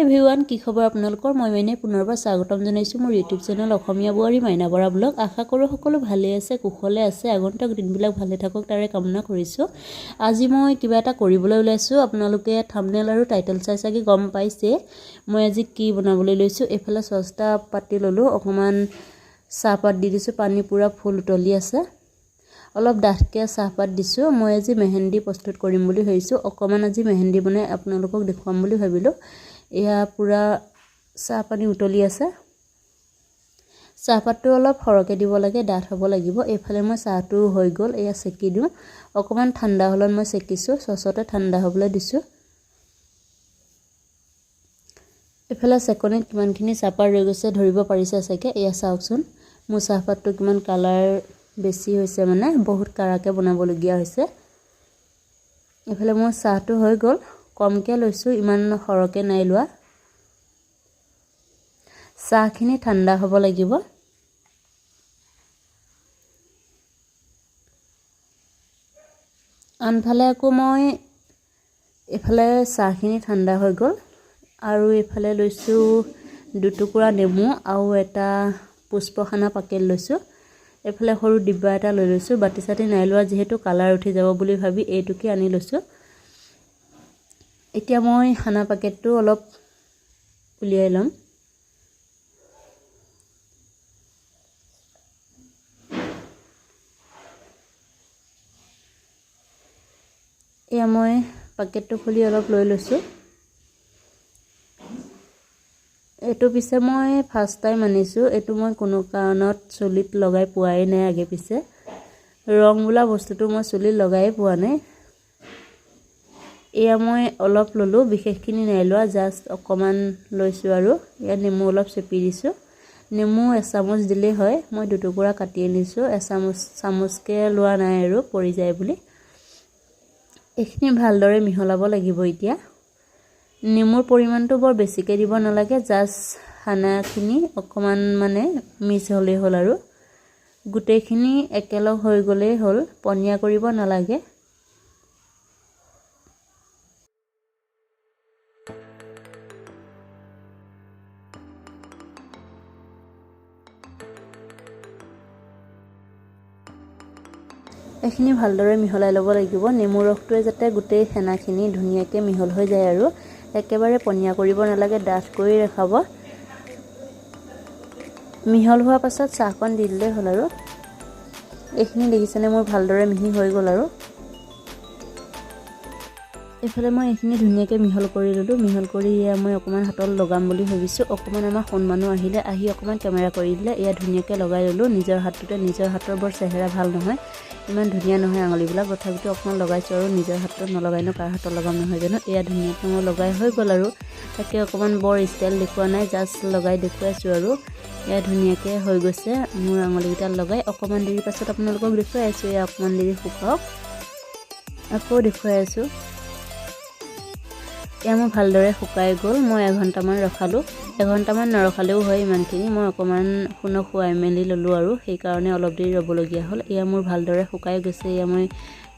Everyone, কি খবৰ আপোনালোকৰ? মই মাইনাই পুনৰবাৰ স্বাগতম জনাইছোঁ মোৰ ইউটিউব চেনেল অসমীয়া বোৱাৰী মাইনা বৰা ব্লগ। আশা কৰোঁ সকলো ভালে আছে, কুশলে আছে। আগন্তুক দিনবিলাক ভালে থাকক তাৰে কামনা কৰিছোঁ। আজি মই কিবা এটা কৰিবলৈ ওলাইছোঁ। আপোনালোকে থাম্বনেইল আৰু টাইটেল চাই চাগে গম পাইছে মই আজি কি বনাবলৈ লৈছোঁ। এইফালে চচটা পাতি ল'লোঁ, অকণমান চাহপাত দি দিছোঁ, পানী পূৰা ফুল উতলি আছে। অলপ ডাঠকৈ চাহপাত দিছোঁ। মই আজি মেহেন্দি প্ৰস্তুত কৰিম বুলি ভাবিছোঁ। অকণমান আজি মেহেন্দি বনাই আপোনালোকক দেখুৱাম বুলি ভাবিলোঁ। এয়া পূৰা চাহপানী উতলি আছে। চাহপাতটো অলপ সৰহকৈ দিব লাগে, ডাঠ হ'ব লাগিব। এইফালে মই চাহটো হৈ গ'ল, এয়া চেকি দিওঁ। অকণমান ঠাণ্ডা হ'লত মই চেকিছোঁ, চচতে ঠাণ্ডা হ'বলৈ দিছোঁ। এইফালে চেকনিত কিমানখিনি চাহপাত ৰৈ গৈছে ধৰিব পাৰিছে চাগে। এয়া চাওকচোন, মোৰ চাহপাতটো কিমান কালাৰ বেছি হৈছে, মানে বহুত কাৰাকৈ বনাবলগীয়া হৈছে। এইফালে মোৰ চাহটো হৈ গ'ল, কমকৈ লৈছোঁ, ইমান সৰহকৈ নাই লোৱা। চাহখিনি ঠাণ্ডা হ'ব লাগিব। আনফালে আকৌ মই এইফালে চাহখিনি ঠাণ্ডা হৈ গ'ল আৰু এইফালে লৈছোঁ দুটুকুৰা নেমু আৰু এটা পুষ্পখানা পাকেট লৈছোঁ। এইফালে সৰু ডিব্বা এটা লৈ লৈছোঁ, বাতি চাতি নাই লোৱা যিহেতু কালাৰ উঠি যাব বুলি ভাবি এইটোকে আনি লৈছোঁ। এতিয়া মই খানা পেকেটটো অলপ উলিয়াই ল'ম। এয়া মই পেকেটটো খুলি অলপ লৈ লৈছোঁ। এইটো পিছে মই ফাৰ্ষ্ট টাইম আনিছোঁ, এইটো মই কোনো কাৰণত চুলিত লগাই পোৱাই নাই আগে পিছে। ৰং বোলা বস্তুটো মই চুলিত লগাই পোৱা নাই। এয়া মই অলপ ল'লোঁ, বিশেষখিনি নাই লোৱা, জাষ্ট অকণমান লৈছোঁ আৰু ইয়াত নেমু অলপ চেপি দিছোঁ। নেমু এচামুচ দিলেই হয়, মই দুটুকুৰা কাটি আনিছোঁ, এচামুচ চামুচকৈ লোৱা নাই আৰু পৰি যায় বুলি। এইখিনি ভালদৰে মিহলাব লাগিব। এতিয়া নেমুৰ পৰিমাণটো বৰ বেছিকৈ দিব নালাগে, জাষ্ট খানাখিনি অকণমান মানে মিক্স হ'লেই হ'ল আৰু গোটেইখিনি একেলগ হৈ গ'লেই হ'ল, পনীয়া কৰিব নালাগে। এইখিনি ভালদৰে মিহলাই ল'ব লাগিব। নেমু ৰসটোৱে যাতে গোটেই হেনাখিনি ধুনীয়াকৈ মিহল হৈ যায় আৰু একেবাৰে পনীয়া কৰিব নালাগে, ডাঠ কৰি ৰাখাব। মিহল হোৱাৰ পাছত চাহকণ দি দিলেই হ'ল আৰু। এইখিনি দেখিছেনে মোৰ ভালদৰে মিহি হৈ গ'ল আৰু। এইফালে মই এইখিনি ধুনীয়াকৈ মিহল কৰি ল'লোঁ। মিহল কৰি এয়া মই অকণমান হাতত লগাম বুলি ভাবিছোঁ। অকণমান আমাৰ সোণ মানুহ আহিলে, আহি অকণমান কেমেৰা কৰি দিলে। এয়া ধুনীয়াকৈ লগাই ল'লোঁ নিজৰ হাতটোতে। নিজৰ হাতৰ বৰ চেহেৰা ভাল নহয়, ইমান ধুনীয়া নহয় আঙুলিবিলাক, তথাপিতো অকণমান লগাইছোঁ আৰু। নিজৰ হাতটোত নলগাই নো কাৰ হাতত লগাম নহয় জানো। এয়া ধুনীয়াকৈ মই লগাই হৈ গ'ল আৰু। তাকে অকণমান বৰ ষ্টাইল দেখুওৱা নাই, জাষ্ট লগাই দেখুৱাইছোঁ আৰু। এয়া ধুনীয়াকৈ হৈ গৈছে মোৰ আঙুলিকেইটা লগাই। অকণমান দেৰি পাছত আপোনালোকক দেখুৱাই আছোঁ। এয়া অকণমান দেৰি শুকাওক, আকৌ দেখুৱাই আছোঁ। এয়া মোৰ ভালদৰে শুকাই গ'ল। মই এঘণ্টামান ৰখালোঁ, এঘণ্টামান নৰখালেও হয় ইমানখিনি। মই অকণমান সোণক খুৱাই মেলি ল'লোঁ আৰু সেইকাৰণে অলপ দেৰি ৰ'বলগীয়া হ'ল। এয়া মোৰ ভালদৰে শুকাই গৈছে। এয়া মই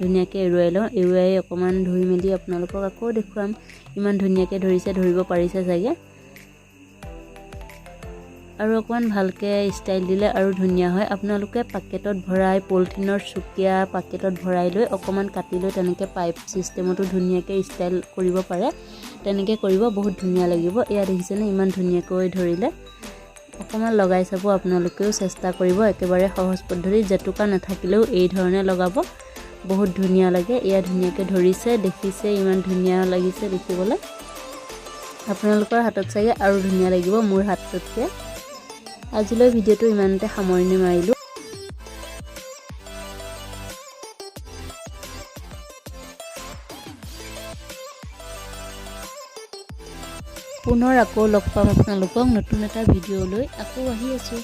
ধুনীয়াকৈ এৰুৱাই লওঁ। এৰুৱাই অকণমান ধুই মেলি আপোনালোকক আকৌ দেখুৱাম। ইমান ধুনীয়াকৈ ধৰিছে, ধৰিব পাৰিছে চাগে। আৰু অকণমান ভালকৈ ষ্টাইল দিলে আৰু ধুনীয়া হয়। আপোনালোকে পাকেটত ভৰাই, পলিথিনৰ চুকীয়া পাকেটত ভৰাই লৈ অকণমান কাটি লৈ তেনেকৈ পাইপ ছিষ্টেমতো ধুনীয়াকৈ ষ্টাইল কৰিব পাৰে। তেনেকৈ কৰিব, বহুত ধুনীয়া লাগিব। এয়া দেখিছেনে ইমান ধুনীয়াকৈ ধৰিলে। অকণমান লগাই চাব আপোনালোকেও, চেষ্টা কৰিব। একেবাৰে সহজ পদ্ধতি, জেতুকা নাথাকিলেও এই ধৰণে লগাব, বহুত ধুনীয়া লাগে। এয়া ধুনীয়াকৈ ধৰিছে, দেখিছে ইমান ধুনীয়া লাগিছে দেখিবলৈ। আপোনালোকৰ হাতত চাগে আৰু ধুনীয়া লাগিব মোৰ হাতটোতকৈ। আজিলৈ ভিডিঅ'টো ইমানতে সামৰণি মাৰিলোঁ। পুনৰ আকৌ লগ পাম আপোনালোকক নতুন এটা ভিডিঅ' লৈ। আকৌ আহি আছোঁ।